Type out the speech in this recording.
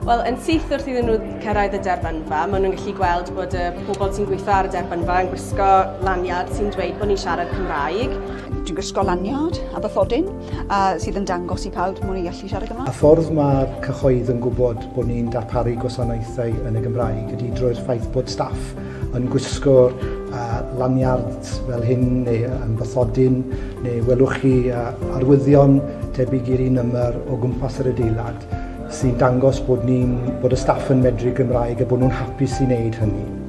Wel, yn syth wrth iddyn nhw cyrraedd y derbynfa, maen nhw'n gallu gweld bod y pobl sy'n gweithio ar y derbynfa yn gwisgo lanyard sy'n dweud bod ni'n siarad Cymraeg. Dwi'n gwisgo lanyard a bathodyn a sydd yn dangos i pawb mwyn i gallu siarad Gymraeg. Y ffordd mae'r cyhoedd yn gwybod bod ni'n darparu gwasanaethau yn y Gymraeg ydy drwy'r ffaith bod staff yn gwisgo'r uh, lanyards fel hyn neu yn bathodyn neu welwch chi uh, arwyddion tebyg i'r un yma o gwmpas yr adeilad sy'n dangos bod, ni'n, bod y staff yn medru Gymraeg a bod nhw'n hapus i wneud hynny.